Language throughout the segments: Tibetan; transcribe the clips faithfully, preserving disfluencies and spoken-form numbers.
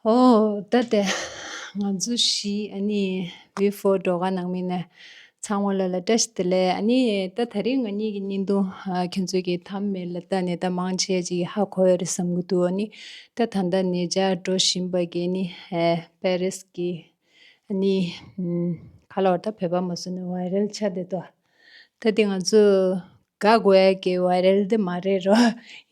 ཨོ་ད་དེ་ང་ཚོ་བཞི་ཨ་ནི་བི་ཕོར་སྒྲོལ་དཀར་ནང་མི་ནས་ཚང་མ་ལ་ལ་བཀྲ་ཤིས་བདེ་ལེགས། ཨ་ནི་ད་དེ་རིང་ང་གཉིས་ཀྱི་བརྙན་ཐུང་ཨ་ཁྱོད་ཚོས་ཀྱི་མཐའ་མའི་ལ་ལྟ་ནས་ད་མང་ཆེ་ཅིག་ཧ་གོ་ཡོད་རེད་བསམ་གྱི་འདུག་ཨ་ནི་ད་ད་ལྟ་ཉེ་ཆར་འགྲོ་བཞིན་པ་གི་ནི་ཨ་པེ་རིས་ཀྱི་ཨ་ནི་ཨམ་ག་ལ་བར་ད་བོད་པ་མ་བཟོ་ནས་ཝའི་རལ་ཆགས་བསྡད་འདུག་ད་དེ་ང་ཚོ་དགའ་དགོས་ཡ་གི་ཝའི་རལ་དེ་མ་རེད་རོ།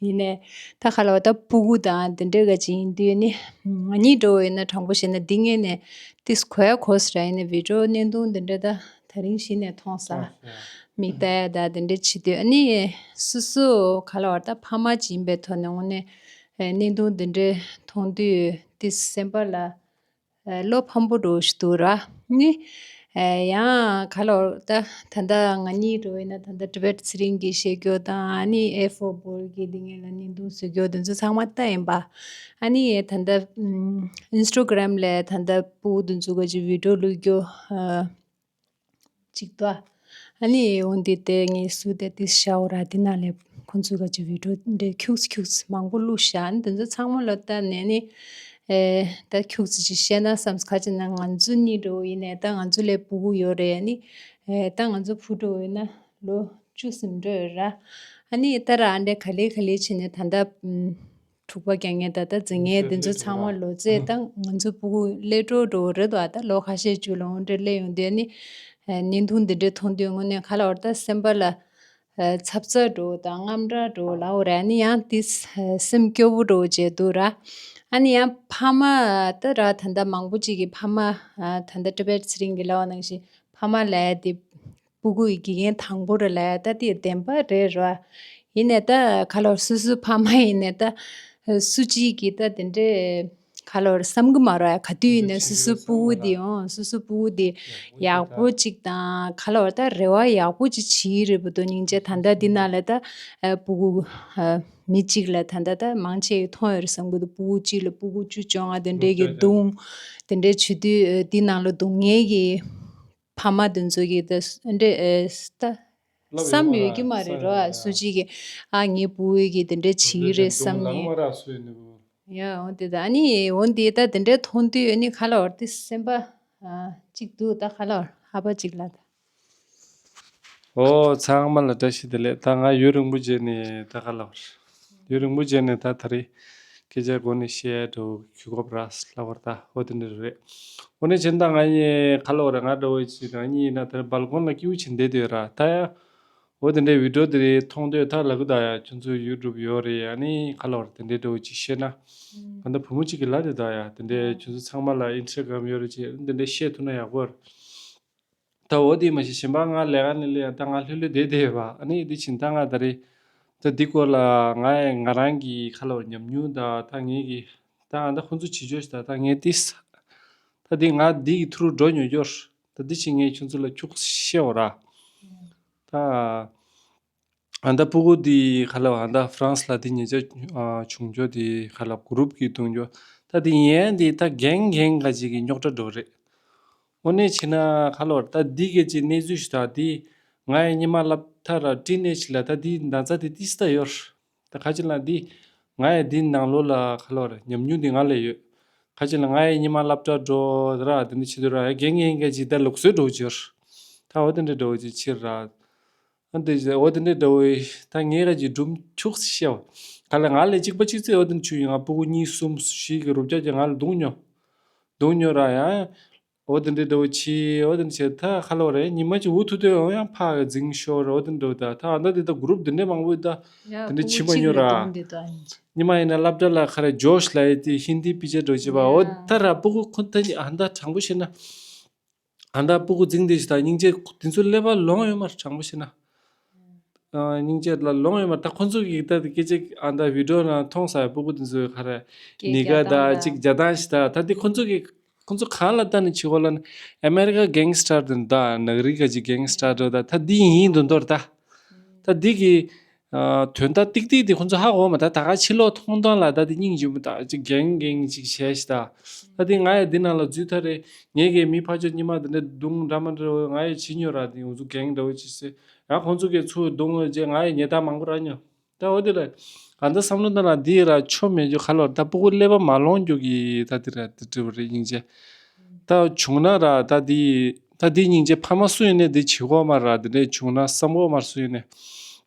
ཡིན་ནའི་ད་ག་ལ་བ་ད་སྤུ་གུ་དང་དེ་འདྲ་ག་ཅིག་ཡིན་དུས་ནི་ང་གཉིས་འགྲོ་བ་ཡིན་ན་དྲང་པོ་བཤད་ན་འདི་ངས་ནས་ཏིས་གོ་ཡ་གོ་ས་ར། ཡིན་ནའི་བི་ཌིའོ་བརྙན་ཐུང་དེ་འདྲ་ད་ད་རིང་གཞི་ནས་མཐོང་ས་མིག་ལྟ་ཡ་ད་དེ་འདྲ་བྱེད་དུས་ཨ་ནི་སོ་སོ་ག་ལ་བ་ད་ཕ་མ་ཅིག་ཡིན་པའི་ཐོག་ནས་དངོས་གནས་བརྙན་ཐུང་དེ་འདྲ་མཐོང་དུས་ཏིས་སེམས་པ་ལ་བློ་ཕམ་པོ་འགྲོ་ཞིག་འདུག་ར། ནི། ཡང་ག་ལོར་ད་ད་ལྟ་ང་གཉིས་འགྲོ་ཡིན་ན་ད་ལྟ་ཊི་བེཊ་ཚེ་རིང་གི་བཤད་རྒྱུ་དང་ཨ་ནི་ཨེ་ཕོར་བོར་གི་འདི་ངེད་ལ་བརྙན་ཐུང་བཟོ་རྒྱུ་དེ་ཚོ་ཚང་མ་ལྟ་ཡིན་པ། ཨ་ནི་ད་ལྟ་ཨིན་སི་ཊ་གྷ་རམ་ལས་ད་ལྟ་སྤུ་གུ་དེ་ཚོ་ག་ཅིག་བི་ཌིའོ་བླུགས་རྒྱུ། གཅིག་ཏོ། ཨ་ནི་འོན་ཏེ་དེ་ངས་སུ་དེ་ཏིས་ཤའོ་ར་དེ་ན་ལས་ཁོང་ཚོས་ག་ཅི་བི་ཌིའོ་འདྲ་ཁྱུག་ཙམ་ཁྱུག་ཙམ་མང་པོ་བླུགས་ཤག་ཨ་ནི་དེ་ཚོ་ཚང་མ་ལོ་ལྟ་ནས་ནི་ཨེ་ད་ཁྱུག་ཙམ་ཅིག་བཤད་ན་བསམ་ཁ་ཅིག་ན་ང་ཚོ་གཉིས་འགྲོ་ཡིན་ནས་ད་ང་ཚོ་ལས་སྤུ་གུ་ཡོད་རེད། ཨ་ནི་ཨེ་ད་ང་ཚོ་བུ་འགྲོ་ཡིན་ན་ལོ་བཅུ་ཟིན་འགྲོ་ཡོད་ར། ཨ་ནི་ད་ར་ཨ་འདྲ་ག་ལེ་ག་ལེ་བྱས་ནས་ད་ལྟ་ཨམ། དྲུག་པ་རྒྱག་མཁན་ད་ལྟ་འཛིན་མཁན་དེ་ཚོ་ཚང་མ་ལོ་ཚད་ད་ང་ཚོ་སྤུ་གུ་སླེབས་འགྲོ་འགྲོ་རེད་དོ། ད་ལོ་ཁ་ཤས་བཅུ་ལོ་འདྲ་སླེབས་ཡོང་དུས་ནི་བརྙན་ཐུང་འདི་འདྲ་མཐོང་དུས་དངོས་གནས་ག་ལ་བར་ད་སེམས་པ་ལ་འཚབ་འཚབ་འགྲོ་དང་དངངས་སྐྲག་འགྲོ་ལའོ་རེད། ཨ་ནི་ཡང་དེ་སེམས་སྐྱོ་བོ་འགྲོ་བྱས་འདུག་ར། ཨ་ནི་ཡང་ཕ་མ་ད་ར་ད་ལྟ་མང་པོ་ཅིག་གི་ཕ་མ་ད་ལྟ་ཊི་བེཊ་ཚེ་རིང་གི་ལབ་པ་ནང་བཞིན་ཕ་མ་ལ་དེ། སྤུ་གུ་ཡི་དགེ་རྒན་དང་པོ་རེད་ལ་ད་དེ་བདེན་པ་རེད་ར། ཡིན་ནའི་ད་ག་ལོར་སོ་སོའི་ཕ་མ་ཡིན་ནའི་ད་སུ་གཅིག་གིས་ད་དེ་འདྲའི་ག་ལོར་བསམ་གི་མ་རེད། ག་དུས་ཡིན་ནའི་སོ་སོའི་སྤུ་གུ་དེ་ཡང་སོ་སོའི་སྤུ་གུ་དེ་ཡག་པོ་གཅིག་དང་ག་ལོར་ད་རེ་བ་ཡག་པོ་གཅིག་བྱེད་ཀྱི་རེད་པ་དོ། སྙིང་རྗེ་ད་ལྟ་འདི་ན་ལ་ད་སྤུ་གུ་མི་གཅིག་ལ་ད་ལྟ་ད་མང་ཆེ་མཐོང་ཡོད་རེད་བསམ་གི་འདུག་སྤུ་གུ་གཅིག་ལ་སྤུ་གུ་བཅུ་བཅོ་ལྔ་དེ་འདྲའི་གི་སྡུག་དེ་འདྲའི་བྱེད་དུས་འདི་ནང་ལ་སྡུག་བསྔལ་གི་ཕ་མ་དེ་ཚོ་གིས་ད་འདྲེ་ཨེ་ད་བསམ་ཡོད་ཀྱི་མ་རེད་རོ། སུ་གཅིག་གིས་ཨ་ངའི་བུ་གིས་དེ་འདྲ་བྱེད་ཀྱི་རེད་བསམ་ནས། ཡ་འོན་ཏེ་ད་ཨ་ནི་འོན་ཏེ་ད་དེ་འདྲའི་མཐོང་དུས་ཨ་ནི་ཁ་ལ་བར་དེ་སེམས་པ་ཨ་གཅིག་འདུག་ད་ཁ་ལ་བར་ཧ་པ་གཅིག་ལ་ད། ཨོ་ཚང་མ་ལ་བཀྲ་ཤིས་བདེ་ལེགས། ད་ང་ཡུན་རིང་པོ་རྗེས་ནས་ད་ཁ་ལ་བར། ཡུན་རིང་པོ་རྗེས་ནས་ད་ད་རེས་སྐད་ཆ་སྒོ་ནས་བཤད་འགྲོ་གི་གོ་བ་ར་ལ་བར་ད་ཨོ་དེ་འདྲ་རེད། ཨོ་ནས་ཕྱིན་ད་ང་གཉིས་ཁ་ལ་བར་ང་འདྲ་བོ་ཅིག་ང་གཉིས་ཡིན་ན་ད་རེས་སྦལ་ཀོན་ལ་སྐྱིད་པོ་བྱེད་བསྡད་དུས་ར་ད་ཡ། ཨོ་དེ་འདྲའི་བི་ཌིའོ་དེ་རེད་མཐོང་དུས་ད་ལ་གུ་ད་ཡ་ཁྱོད་ཚོ་ཡུ་ཊུབ་ཡོད་རེད། ཨ་ནི་ཁ་ལ་བར་དེ་འདྲའི་འདྲ་བོ་ཅིག་བཤད་ན་ང་ད་བུ་མོ་ཅིག་གི་ལ་དེ་ད་ཡ་དེ་འདྲའི་ཁྱོད་ཚོ་ཚང་མ་ལ་ཨིན་སི་ཊ་གྷ་རམ་ཡོད་རེད་ཅེས་དེ་འདྲའི་བཤད་ཐུབ་ན་ཡག་པོ་རེད། ད་འོ་དེ་མ་གཞི་གཞན་པ་ང་ལས་ཀ་ནས་ལས་ཡ་ད་ང་ལྷོད་ལྷོད་བསྡད་བསྡད་ཡོད་པ། ཨ་ནི་དེ་ཕྱིན་ད་ང་ད་རེས་ད་འདི་སྐོར་ལ་ང་ཡ་ང་རང་གི་ཁ་ལ་བར་ཉམས་མྱོང་ད་ད་ངེད་ཀྱི་ད་ང་ད་ཁོང་ཚོ་བྱེད་ཆོག་ཞིག་ད་ད་ངས་ཏིས་ད་འདི་ང་འདི་གི་ཐུ་རུ་འགྲོ་ཉོ་རྒྱུར་ད་འདི་ཕྱིན་ངས་ཁྱོད་ཚོ་ལ་ཁྱུག་བཤད་འོ་ར། ད་ཨ་ད་སྤུ་གུ་འདི་ཁ་ལ་བར་ཨ་ད་ཧྥ་རན་སི་ལ་འདི་ཉེ་ཆར་བྱུང་རྒྱུ་འདི་ཁ་ལ་གུ་རུབ་ཀྱི་གཏོང་རྒྱུ་ད་འདི་ཡན་འདི་ད་རྒན་རྒན་ག་ཅིག་གི་རྙོག་དྲ་འགྲོ་རེད། དངོས་གནས་བྱས་ན་ཁ་ལོར་ད་འདི་གལ་ཆེ་གནས་ཚུལ་ཞིག་དང་འདི་ང་ཡི་ཉི་མ་སློབ་གྲྭ་ར་བཀྲིན་ནས་ཞིག་ལ་ད་འདི་ན་ཚ་དེ་ཏིས་ད་ཡོད། ད་ཁ་ཅིག་ལ་འདི་ང་ཡི་འདི་ནང་ལོགས་ལ་ཁ་ལོར་ཉམས་མྱོང་འདི་ང་ལ་ཡོད། ཁ་ཅིག་ལ་ང་ཡི་ཉི་མ་སློབ་གྲྭ་འགྲོ་ད་ར་དེ་འདི་བྱེད་དུས་ར་རྒན་རྒན་གལ་ཆེ་ད་ལུགས་སྲོལ་འགྲོ་གི་ཡོད། ད་འོ་དེ་འདྲ་འགྲོ་གི་ཕྱིར་ར། ཨ་འདི་འོ་དེ་འདྲའི་འདྲ་བོ་ད་ངས་ར་ཅིག་སྒྲུང་ཁྱུག་ཙམ་བཤད་པ། ག་ལ་ང་ལས་གཅིག་པ་གཅིག་ཙེ་འོ་དེ་འདྲ་བྱུང་ཡིན། ང་སྤུ་གུ་གཉིས་གསུམ་བཞི་གི་རུབ་རྒྱག་རྒྱག་ང་ལ་རྡུང་ཉོ། རྡུང་ཉོ་ར་ཡང་། འོ་དེ་འདྲའི་འདྲ་བོ་ཆི་འོ་དེ་འདྲ་བྱས་ད་ཁ་ལོ་རེད་ཉི་མ་གཅིག་འུ་ཐུག་དུས་འོ་ཡང་ཕ་གི་འཛིང་ཤོར་འོ་དེ་འདྲ་བོ་ད་ད་ཨ་ད་དེ་ད་གུ་རུབ་དེ་འདྲའི་མང་པོ་ད་དེ་འདྲ་བྱི་མ་ཉོ་ར། ཉི་མ་ཡིན་ན་སློབ་གྲྭ་ལ་ཁ་ར་ཇོཤ་ལ་ཡི་དེ་ཧིན་དི་པི་ཅར་འགྲོ་བྱེད་པ་འོ་ད་ར་སྤུ་གུ་ཁོ་ད་ཨ་ད་དྲང་པོ་བཤད་ན། ཨ་ད་སྤུ་གུ་འཛིང་དེ་ཞིག་དང་སྙིང་རྗེ་དེ་ཚོ་ཀླད་པ་ལོང་ཡོད་མ་རེད་དྲང་པོ་བཤད་ན། ཨ་སྙིང་རྗེ་ལ་ལོང་ཡོད་མ་རེད། ད་ཁོ་ཚོ་གིས་ད་སྐད་ཅིག་ཨ་ད་བི་ཌིའོ་ནང་མཐོང་ས་སྤུ་གུ་དེ་ཚོའི་ཁ་རེ་ནི་ག་ད་ཅིག་རྒྱ་སྟངས་ཞིག་ད་ད་དེ་ཁོ་ཚོ་གིས་ཁོ་ཚོ་གང་ལ་ལྟ་ནས་བྱེད་གོ་ལ་ནི་ཨ་མེ་རི་ཀ་གེང་སི་ཊར་དེ་ད་ནག་རིག་ག་ཅིག་གེང་སི་ཊར་འགྲོ་ད་ད་འདི་ཡིན་དོན་དོར་ད་ད་འདི་གི་དོན་དག་ཏིག་ཏིག་དེ་ཁོ་ཚོ་ཧ་གོ་མ་ད་ད་ག་ཕྱི་ལོགས་མཐོང་སྟངས་ལ་ད་དེ་སྙིང་རྗེ་མོ་ད་ཅིག་གེང་གེང་ཅིག་བྱས་ཤི་ད། ད་དེ་ང་ཡི་འདི་ནང་ལ་འཛུལ་ཐ་རེ་ངས་གའི་མི་ཕ་ཆོ་ཉི་མ་དེ་འདྲ་རྡུང་འདྲ་མ་འདྲ་ང་ཡི་བྱི་ཉོ་ར་དེ་ང་ཚོ་གེང་འདྲ་བོ་ཅིག་སེ་ཡང་ཁོང་ཚོ་གའི་ཚུར་རྡུང་ངོ་རྗེས་ང་ཡི་ཉེ་ད་མང་པོ་ར་ཉོ། ད་འོ་དེ་ལ་ག་འདི་བསམ་བློ་བཏང་ན་འདི་ར་ཆོ་མེད་རྒྱུ་ག་ལོར་ད་སྤུ་གུ་ཀླད་པ་མ་ལོང་རྒྱུ་གི་ད་འདི་ར་འདི་འདྲ་བ་རེད་སྙིང་རྗེ། ད་བྱུང་ན་ར་ད་འདི་ད་འདི་སྙིང་རྗེ་ཕ་མ་སུ་ཡིན་ནའི་འདི་བྱེད་དགོས་མ་ར། འདི་འདྲ་བྱུང་ན་བསམ་དགོས་མ་ར་སུ་ཡིན་ནའི།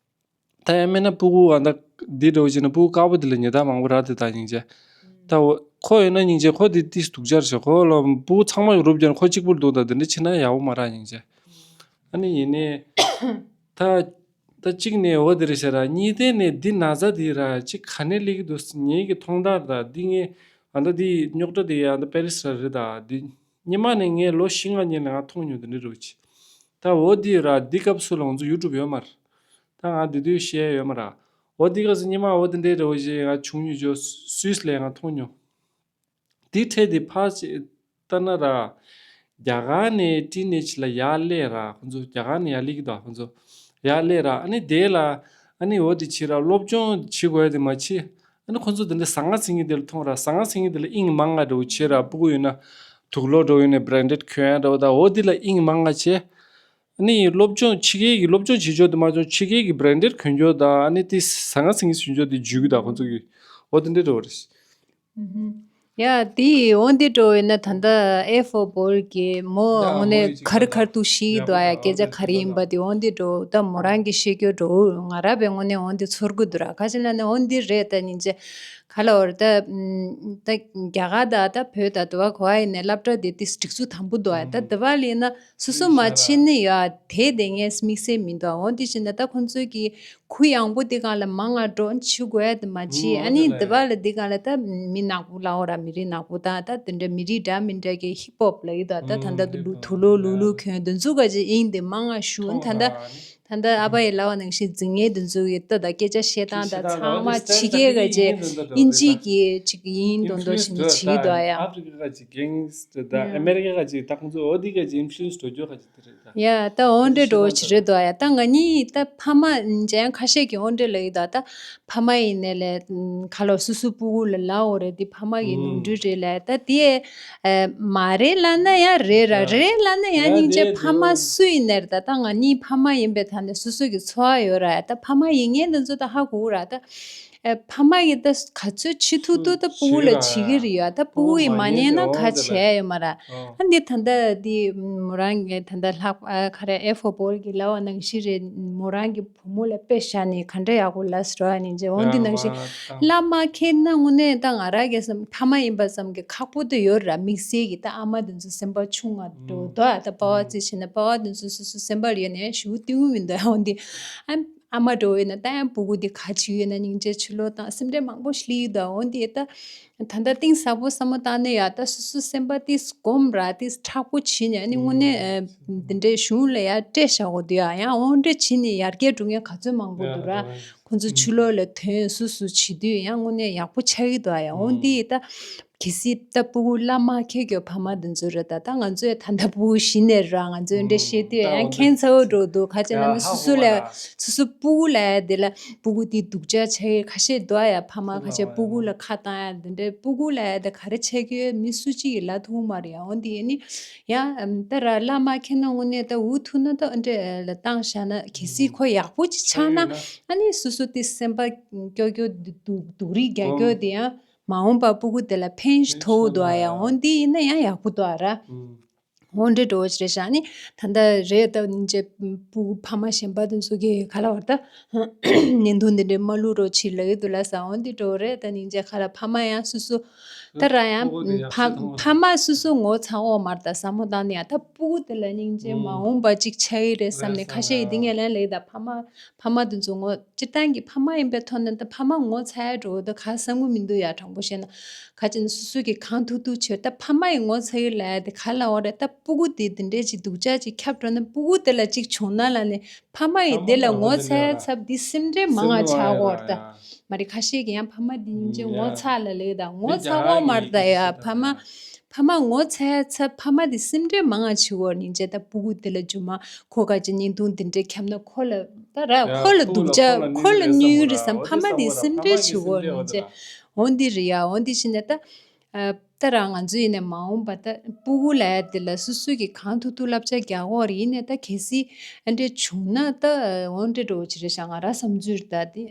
ད་ཡང་མིན་ན་སྤུ་གུ་ཨ་ད་འདི་འདྲ་བོ་བྱས་ན་སྤུ་གུ་དཀར་པོ་འདི་ལ་ཉེས་དག་མང་པོ་རག་དེ་ད་སྙིང་རྗེ། ད་འོ་ཁོ་ཡོད་ན་སྙིང་རྗེ་ཁོ་འདི་ཏིས་སྡུག་ཅག་རེད་ཤག་ཁོ་ལ་སྤུ་གུ་ཚང་མ་རུབ་རྒྱབ་ན་ཁོ་གཅིག་པུར་འདུག་ད་འདི་འདྲ་བྱས་ན་ཡག་པོ་མ་རག་སྙིང་རྗེ། ཨ་ནི་ཡིན་ནའི་ད་ད་གཅིག་ནས་འོ་དེ་རེད་ཤག་ར། གཉིས་ནས་འདི་ན་ཚ་འདི་ར་གཅིག་ག་ནས་སླེབས་ཀྱི་འདུག་ངེད་ཀྱི་མཐོང་ཐང་ད་འདི་ངས་ཨ་ད་འདི་རྙོག་དྲ་འདི་ཡ་ད་པེ་རི་སི་ར་རེད། ད་འདི་སྔོན་མ་ནས་ངས་ལོ་བཞི་ལྔ་སྔོན་ལ་ང་མཐོང་མྱོང་། འདི་འདྲ་རེད་བྱས། ད་འོ་འདི་ར་འདི་སྐབས་སུ་ལ་ང་ཚོ་ཡུ་ཊུབ་ཡོད་མ་རེད། ད་ང་འདི་དུས་བཤད་ཡོད་མ་ར། འོ་འདི་ག་ཚོད་སྔོན་མ་འོ་འདི་འདྲའི་རེ་བ་ཞིག་ང་བྱུང་མྱོང་ཅོ། སུད་སི་ལ་ང་མཐོང་མྱོང་། འདི་འཕྲལ་འདི་ཕར་ཅིག་ལྟ་ན་ར། རྒྱ་གར་ནས་ཏི་ནེ་ཇི་ལ་ཡར་སླེབས་ར། ཁོང་ཚོ་རྒྱ་གར་ནས་ཡར་སླེབས་ཀྱི་འདུག་ཁོང་ཚོ་ཡར་སླེབས་ར། ཨ་ནི་དེ་ལ་ཨ་ནི་འོ་འདི་བྱེད་ར། སློབ་སྦྱོང་བྱེད་དགོས་ཡ་དེ་མ་བྱེད། ཨ་ནི་ཁོང་ཚོ་དེ་འདྲ་ཟ་ང་ཟིང་གི་དེ་ལ་མཐོང་ར། ཟ་ང་ཟིང་གི་དེ་ལ་དབྱིངས་མང་ང་འདྲ་བོ་བྱེད་ར། སྤུ་གུ་ཡོད་ན་དུག་ལོག་འདྲ་བོ་ཡོད་ན་བྷེ་རན་ཌེཌ་གྱོན་ཡ་འདྲ་བོ། ད་འོ་འདི་ལ་དབྱིངས་མང་ང་བྱེད། ཨ་ནི་སློབ་སྦྱོང་ཕྱི་རྒྱལ་གྱི་སློབ་སྦྱོང་བྱེད་ཕྱོགས་དེ་མ་བྱུང་། ཕྱི་རྒྱལ་གྱི་བྷེ་རན་ཌེཌ་གྱོན་ཕྱོགས་དང་ཨ་ནི་དེ་ཟ་ང་ཟིང་གི་ཟིང་ཕྱོགས་དེ་འཇུས་གི་ད་ཁོང་ཚོ་གི་འོ་དེ་འདྲ་འདྲ་བོ་རེད། ཨུ་ཧུམ། ཡ་དེ་འོ་འདི་འདྲ་བོ་ཡིན་ན་ད་ལྟ་ཨེ་ཕོར་བྷོལ་གྱི་མོ་ཡ་དངོས་མོ་གནས་ཡི་ཅིག་ག་རེ་ད་ག་རེ་འདུག་ཤེས་ཀྱི་འདུག་ཨ། ཡ་སྐད་ཆ་ག་རེ་ཡིན་པ་དེ་འོ་འདི་འདྲ་བོ་ད་མོ་རང་གི་ཤེས་རྒྱུ་འདྲ་བོ་ང་ར་བས་དངོས་གནས་འོ་འདི་ཚོར་གི་འདུག་ར། ག་ཅི་ལབ་ན་འོ་འདི་རེད། ད་སྙིང་རྗེ་ག་ལ་བར་ད་ད་རྒྱ་གར་ད་ད་བོད་ད་དུ་བ་གོ་བ་ཡིན་ནས་སློབ་གྲྭ་དེ་དེ་སྒྲིག་འཛུགས་དམ་པོ་འདུག་ཨ། ད་དུ་བ་ལ་ཡིན་ན་སོ་སོ་མ་ཕྱིན་ནི་ཡ་དེ་དེ་ངས་དམིགས་བསལ་མི་འདུག་འོ་འདི་བྱས་ན་ད་ཁོང་ཚོས་ཀྱི་གུ་ཡངས་པོ་འདི་སྒང་ལ་མང་ང་འགྲོ་འཆི་དགོས་ཡ་དེ་མ་བྱེད། ཨ་ནི་འདི་བ་ལ་འདི་སྒང་ལ་ད་མི་ནག་པོ་ལ་འོ་ར་མི་རིགས་ནག་པོ་དང་ད་དེ་འདྲ་མི་རིགས་འདྲ་མི་འདྲ་གི་ཧིབ་ཧོབ་ལ་ཡི་ད་ད་ད་ད་དུ་ལུ་དུ་ལོ་ལུ་ལུ་གྱོན་དེ་ཚོ་ག་ཅིག་དབྱིངས་དེ་མང་ང་ཞུ། ཨ་ནི་ད་ད་ད་ད་ཨ་ཕ་ཡི་ལ་བ་ནང་བཞིན་འཛིང་ངེ་དེ་ཚོ་གི་ད་ད་སྐད་ཆ་བཤད་སྟངས་ད་ཚང་མ་ཕྱི་རྒྱལ་ག་ཅིག་དབྱིན་ཇི་གི་ཅིག་ཡིན་མདོག་མདོག་བྱས་ནས་བྱེད་ཀྱི་འདུག་ཨ། ཡ་ཨ་ཕི་རི་ཀ་ག་ཅིག་གེང་སི་ད་ཨ་མེ་རི་ཀ་ག་ཅིག་ད་ཁོང་ཚོ་འོ་འདི་ག་ཅིག་ཨིན་ཕུ་ལུ་ཨེན་སི་འགྲོ་རྒྱུ་ག་ཅིག་ཡ་ད་འོ་འདྲ་འགྲོ་ཆི་རེད་དོ། ཡ་ད་ང་གཉིས་ད་ཕ་མ་མཇལ་ཁ་ཤས་ཀྱིས་འོ་འདྲ་ལབ་ཡོད་ད། ད་ཕ་མ་ཡིན་ནའི་ལས་ཁ་ལོ་སུ་སུ་སྤུ་གུ་ལ་ལབ་འོ་རེད། འདི་ཕ་མ་གི་ནོར་འཁྲུལ་རེད་ལབ་ད། དེ་མ་རེད་ལབ་ན་ཡང་རེད་ར། རེད་ལབ་ན་ཡང་སྙིང་རྗེ། ཕ་མ་སུ་ཡིན་ནའི་རེད་ད། ད་ང་གཉིས་ཕ་མ་ཡིན་པའི་ཐ་ནས་སུ་སུ་གི་ཚོར་བ་ཡོད་ར། ད་ཕ་མ་ཡིན་མཁན་དེ་ཚོ་ད་ཧ་གོ་ར་ད། ཨེ་ཕ་མ་གིས་ད་ག་ཚོད་བྱེད་ཐུབ་ཐུབ་ད་སྤུ་གུ་ལ་བྱེད་ཀྱི་རེད་ཡ། ད་སྤུ་གུ་ཡིས་མ་ཉན་ན་ག་བྱས་ཡོད་མ་ར། ཨ་འདི་ད་ལྟ་འདི་མོ་རང་གི་ད་ལྟ་ལྷག་ཨ་ག་རེ་ཨེ་ཕོར་བྷོལ་གྱི་ལབ་པ་ནང་བཞིན་རེད། མོ་རང་གི་བུ་མོ་ལ་དཔེ་བཞག་ནས་ག་འདྲ་ཡག་པོ་ལབ་ཟེར་བ་ནི་ཇེ་འོ་འདི་ནང་བཞིན་བླ་མ་ཁྱེད་ན་དངོས་གནས་ད་ང་རང་གི་བསམ་ཕ་མ་ཡིན་པ་ཙམ་གྱི་ཁག་པོ་ད་ཡོད་ར། དམིགས་བསལ་གྱི་ད་ཨ་མ་དེ་ཚོ་སེམས་པ་ཆུང་ང་འགྲོ་དོ། ད་པ་ཕ་རྩིས་བྱས་ན་པ་ཕ་དེ་ཚོ་སོ་སོ་སེམས་པ་ལ་ཡོད་ནས་ཞུ་གཏིང་མི་འདུག་འོ་འདི་ཨ། ཨ་མ་འདྲ་བོ་ཡིན་ན་ད་ཡང་སྤུ་གུ་འདི་ག་བྱེད་ཡོད་ན་སྙིང་རྗེ་ཕྱི་ལོགས་དང་སེམས་ཁྲལ་མང་པོ་སླེབས་ཡོད་ད། འོ་འདི་ད་ད་ལྟ་གཏིང་ཟབ་པོ་བསམ་བློ་བཏང་ནས་ཡ་ད་སོ་སོ་སེམས་པ་ཏིས་སྒོམ་ར་ཏིས་མཁྲེགས་པོ་བྱེད་ནས་ཨ་ནི་དངོས་གནས་འདི་འདྲའི་གཞུང་ལ་ཡ་སྤྲད་བཞག་གོ་འདུག་ཡ། ཡང་འོ་འདྲ་བྱེད་ནས་ཡར་རྒྱས་འགྲོ་མཁན་ག་ཚོད་མང་པོ་འདུག་ར། ཁོང་ཚོ་ཕྱི་ལོགས་ལ་ཐོན་སུ་སུ་བྱེད་དུས་ཡང་དངོས་གནས་ཡག་པོ་ཆགས་ཀྱི་འདུག་ཡ། འོ་འདི་ད། གལ་སྲིད་ད་སྤུ་གུ་བླ་མ་ཁྱེད་ཀྱི་ཕ་མ་འདི་ཚོ་རེད་ད། ད་ང་ཚོས་ད་ལྟ་སྤུ་གུ་གཞི་ནས་ར་ང་ཚོས་འདྲ་བཤད་དུས་ཡང་ཁྱད་མཚར་པོ་འགྲོ་འདུག་ག་ཅི་ལབ་ན་སོ་སོ་ལ་སོ་སོ་སྤུ་གུ་ལ་དེ་ལ་སྤུ་གུ་དེ་སྡུག་ཅག་ཆགས་ཡས་ཁ་ཤས་འདུག་ཡ། ཕ་མ་ཁ་ཤས་སྤུ་གུ་ལ་ཁ་བཏང་ཡ་དེ་འདྲའི་སྤུ་གུ་ལ་ཡ་དེ་ག་རེ་ཆགས་ཀྱི་ཡོད་མི་སུ་གཅིག་གིས་ལབ་ཐུབ་མ་རེད་ཡ། འོ་འདི་ཡིན་ནི་ཡ་ད་ར་བླ་མ་ཁྱེད་ན་དངོས་གནས་ད་འུ་ཐུག་ན་ད་འདྲ་ལ་བཏང་བཞག་ན་གལ་སྲིད་ཁོ་ཡག་པོ་ཅིག་ཆགས་ན་ཨ་ནི་སོ་སོ་དེ་སེམས་པ་སྐྱོ་སྐྱོ་སྡུག་སྡུག་རིགས་རྒྱག་སྐྱོ་དེ་ཡང་། མ་འོངས་པ་སྤུ་གུ་དེ་ལ་ཕན་ཞིག་ཐོགས་འདུག་ཨ་ཡ། འོ་འདི་ཡིན་ན་ཡང་ཡག་པོ་འདུག་ཨ་ར། འོ་འདྲ་འགྲོ་བ་ཞིག་རེད་ཤག་ནི་ད་ལྟ་རེད་ད་ནི་ཅེ་སྤུ་གུ་ཕ་མ་གཞན་པ་དེ་ཚོ་གི་ག་ལ་བར་ད་བརྙན་ཐུང་འདི་འདྲའི་མ་བླུག་རོགས་བྱེད་ལབ་ཀྱི་འདུག་ལ་ས། འོ་འདི་འགྲོ་རེད་ད་ནི་ཅེ་ག་ལ་ཕ་མ་ཡང་སུ་སུ་ད་ར་ཡང་ཕ་ཕ་མ་སུ་སུ་ངོ་ཚ་འོ་མར་ད་བསམ་བློ་བཏང་ནི་ཡང་ད་སྤུ་གུ་དེ་ལ་སྙིང་རྗེ་མ་འོངས་པ་ཅིག་ཆགས་ཀྱི་རེད་བསམ་ནས་ཁ་ཤས་ཡིན་འདི་ངས་ལན་ལབ་ད་ཕ་མ། ཕ་མ་དེ་ཚོ་ངོ་སྤྱིར་བཏང་གི་ཕ་མ་ཡིན་པའི་ཐོག་ནས་ད་ཕ་མ་ངོ་ཚ་ཡ་འགྲོ་ད་ག་བསམ་གི་མི་འདུག་ཡ། དྲང་པོ་བཤད་ན་ག་ཅི་ན་སོ་སོ་གི་གང་ཐུབ་ཐུབ་བྱེད་ད་ཕ་མ་ཡི་ངོ་ཚ་གི་ལ་ཡ་དེ་ག་ལ་འོ་རེད། ད་སྤུ་གུ་དེ་དེ་འདྲས་ཅིག་སྡུག་ཅག་ཅིག་ཁྱབ་འགྲོ་ན་སྤུ་གུ་དེ་ལ་ཅིག་བྱུང་ན་ལ་ནས་ཕ་མ་ཡི་དེ་ལ་ངོ་ཚ་ཡ་ཚབ་དེ་སེམས་ཁྲལ་མང་ང་ཆགས་གོ་རེད་ད། མ་རེད་ཁ་ཤས་ཀྱི་ཡང་ཕ་མ་དེ་སྙིང་རྗེ་ངོ་ཚ་ལ་ལེ་ད་ངོ་ཚ་གོ་མ་རེད་ད་ཡ་ཕ་མ། ཕ་མ་ངོ་ཚ་ཚ་ཕ་མ་དེ་སེམས་ཁྲལ་མང་ང་བྱེད་འོར་ནི་རྗེ་ད་སྤུ་གུ་དེ་ལ་རྒྱུ་མ་ཁོ་ག་ཅི་བརྙན་ཐུང་དེ་འདྲས་ཁྱབ་ན་ཁོ་ལ་ད་ར་ཁོ་ལ་སྡུག་ཅག་ཁོ་ལ་གནོད་ཡུན་རེད་བསམ་ཕ་མ་དེ་སེམས་ཁྲལ་བྱེད་འོར་ནི་རྗེ། འོ་འདི་རེད་ཡ། འོ་འདི་བྱས་ནས་ད་ ད་རང་ང་ཚོ་ཡིན་ནས་མ་འོངས་པ་ད་སྤུ་གུ་ལ་ཡ་དེ་ལ་སོ་སོ་གི་གང་ཐུབ་ཐུབ་བསླབ་བྱ་རྒྱག་དགོས་རེད། ཡིན་ནས་ད་གལ་སྲིད་ཨ་འདྲས་བྱུང་ན་ད་འོ་འདྲས་འགྲོ་བ་ཅི་རེད་ཤག་ང་རང་བསམ་ཚུལ་ད་དེ་